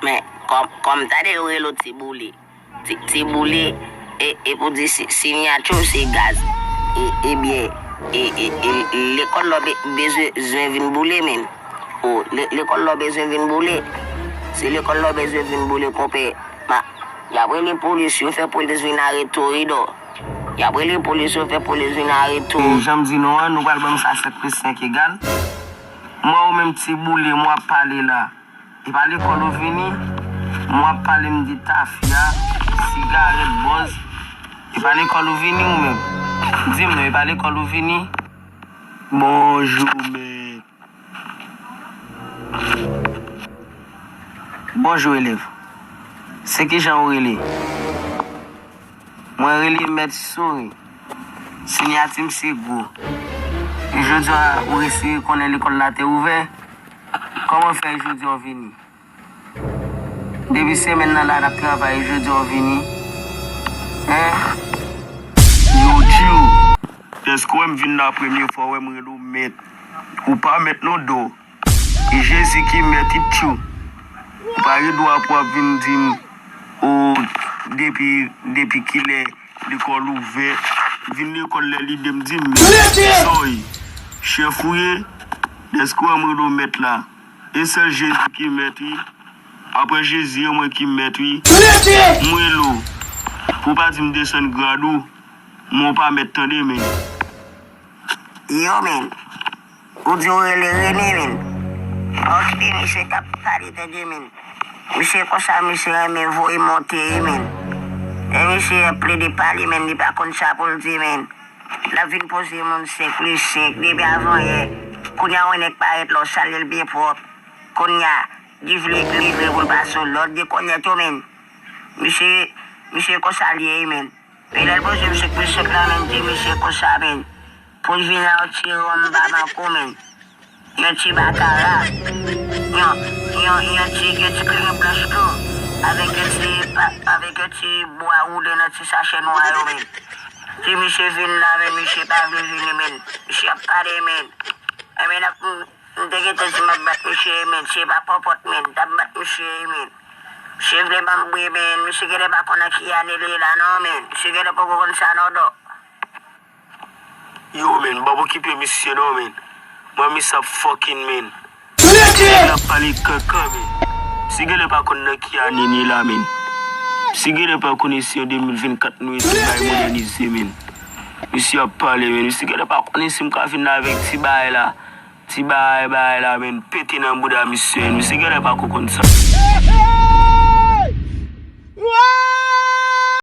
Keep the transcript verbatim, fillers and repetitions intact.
Men, kòm, kòm talè yo rele w Ti Boule. Ti, Ti Boule, e, e pou di si, siyati w se gaz. E, ebyen, e, e, e, lekòl la w be-, bezwen, bezwen vin boule, men. O, le-, lekòl la w bezwen vin boule. Se lekòl la w bezwen vin boule, konpè. Ma, y ap rele polis, yo fè polis vin arete w, Ridò. Y ap rele polis, yo fè polis vin arete w. E, jan m di nou an, nou pral ban m sa sèt plis senk egal. Mwen ou menm Ti Boule, mwen ap pale la. E pa lekòl ou vini? Mwen ap pale m de tafya, sigarèt, bòz. E pa lekòl ou vini ou menm? Di m non, e pa lekòl ou vini? Bonjou, mèt. Bonjou, elèv. Se kijan ou rele? Mwen rele Mèt Souri. Siyati m se gwo. E jodi a, ou resi konnen lekòl la te ouvè? Kòman fè jodi a w vini? Depi semèn nan la n ap travay, jodi a w vini? Hen? Yo, tchou! Èske w wè m vin la premye fwa w wè m rele w mèt? Ou pa mèt non, dò. E Jezi ki mèt, tchou! Ou pa gen dwa pou w ap vin di m, o, depi, depi kilè lekòl ouvè? Vin lekòl lè lide m di m mèt. Soy, chèf ou ye? Èske w wè m rele w mèt la? E sèl Jezi ki mèt, wi. Apre Jezi, e mwen ki mèt, wi. M rele w. Pou w pa di m desann grad ou, men w pa mèt tande, men. Yo, men. Ou di w rele Rene, men. Pa okipe misye k ap pale, tande, men. Misye konsa, misye renmen voye monte, wi, men. E misye ap plede pale, men, li pa konn sa pou l di, men. L ap vin poze moun senk plis senk depi avan yè. Kounye a, w wè nèg parèt la, w salye l byen pwòp. Kounye a, li vle, li vle pou l pase w lòd de kònèt yo, men. Misye, misye konsa l ye, men. E lè l poze m senk plis senk la, men, di misye konsa, men. Pou l vin a yon ti wonm Bamako, men. Yon ti bakara. Yon, yon, yon ti, yon ti kleren blanch tou. Avèk yon ti, pa- avèk yon ti bwa woule nan ti sachè nwa yo, men. Di misye vin la, men misye pa vle vini, men. Misye ap pale, men. E men, ap, m, m te gentan di m ap bat misye, men. Se pa pòpòt, men. M t ap bat misye, men. Misye vle ban m bri, men. Misye genlè pa konn nan ki ane li ye la, non, men. Misye genlè poko konn sa, non, dò. Yo, men, m p ap okipe misye non, men. Mwen, misye ap fucking, men. Misye ap pale kankan, men. Misye genlè pa konn nan ki ane n ye la, men. Misye genlè pa konnen si an de mil vennkat nou ye, se bay mòdènize, men. Misye ap pale, men. Misye genlè pa konnen si m ka vin la avèk ti bagay la. Ti bagay, bagay la, men. Pete nan bouda misye, men. Misye genlè pa ko konn sa.